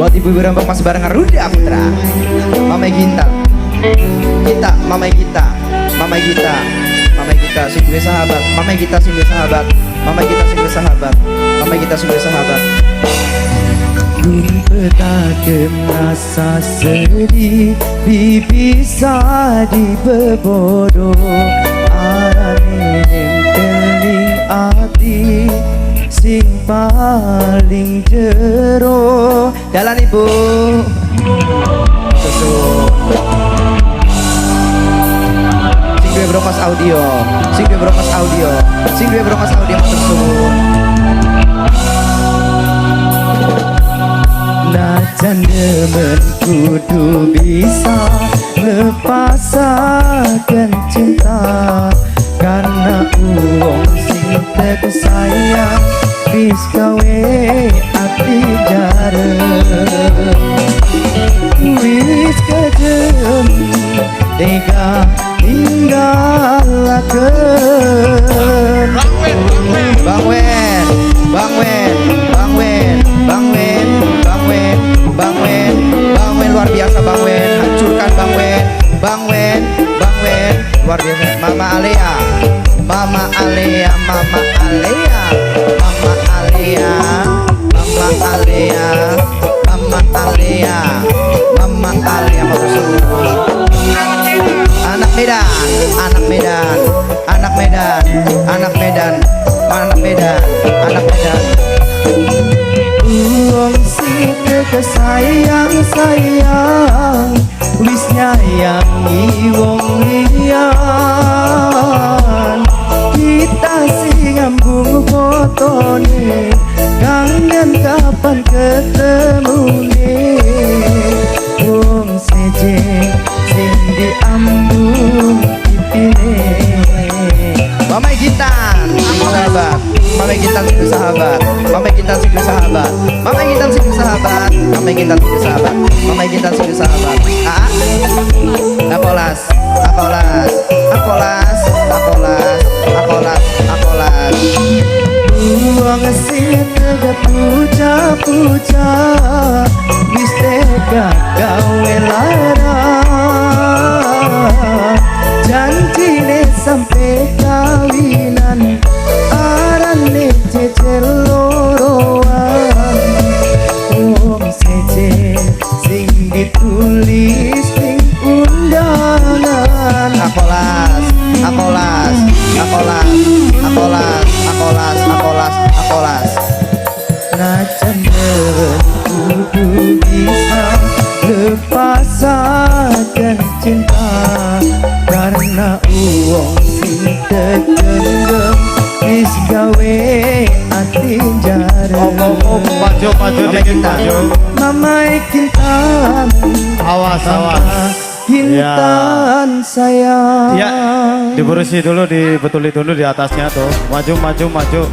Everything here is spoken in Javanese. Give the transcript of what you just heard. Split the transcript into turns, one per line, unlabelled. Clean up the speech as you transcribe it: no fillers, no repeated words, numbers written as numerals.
Buat ibu-ibu rembang masih bareng Ruda Putra. Mama Ginta. Kita, Mama Gita, Mama Gita, Mama Gita sing duwe sahabat, Mama Gita sing duwe sahabat, Mama Gita sing duwe sahabat, Mama Gita sing duwe sahabat.
Lumpetaken rasa sedih, bisa dibebodo, arane nempel ning ati sing paling jero.
Jalan, Ibu. Susu. Sing duwe Bromas Audio, sing duwe Bromas Audio, sing duwe Bromas Audio, matur suwun.
Najan demen kudu bisa lepasaken cinta, karena wong sing tek sayang wis gawe ati jarep, wis kejem tega ninggalaken.
Bang Wen, Bang Wen, Bang Wen, Bang Wen, Bang Wen, Bang Wen, Bang Wen, luar biasa Bang Wen, hancurkan Bang Wen, Bang Wen, Bang Wen, luar biasa. Mama Alea, Mama Alea, Mama Alea, Mama Alea, Mama Alea, Mama Alea, Mama Alea, matur suwun. Anak Medan, anak Medan, anak Medan, anak Medan, anak Medan, anak Medan.
Wong sing kesayang sayang wis nyayangi wong liyan, kita sing ngambung fotone, kangen kapan ketemune, wong seje sing diambung pipine.
Mama Gintan, sahabat. Mama Gintan sing sahabat. Mama Gintan sing sahabat. Mama Gintan sing sahabat. Mama Gintan sing sahabat. Mama Gintan sing sahabat. Ah. Akolas, akolas, akolas, akolas, akolas, akolas.
Wong sing tega puja-puja wis tega gawe lara, janjine sampe kawinan, arane cecel loroan, wong seje sing ditulis ning undangan.
Akolas, akolas, akolas, akolas, akolas, akolas, akolas.
Najan kudu bisa lepasaken cinta, karena wong sing tegenggem wis gawe ati jare.
Om, om, om, maju, maju
Mama
dikit,
Gintan.
Maju.
Mama Kintan.
Awas, awas.
Kintan sayang.
Ya, dibersih dulu, dibetulin dulu di atasnya tuh. Maju, maju, maju.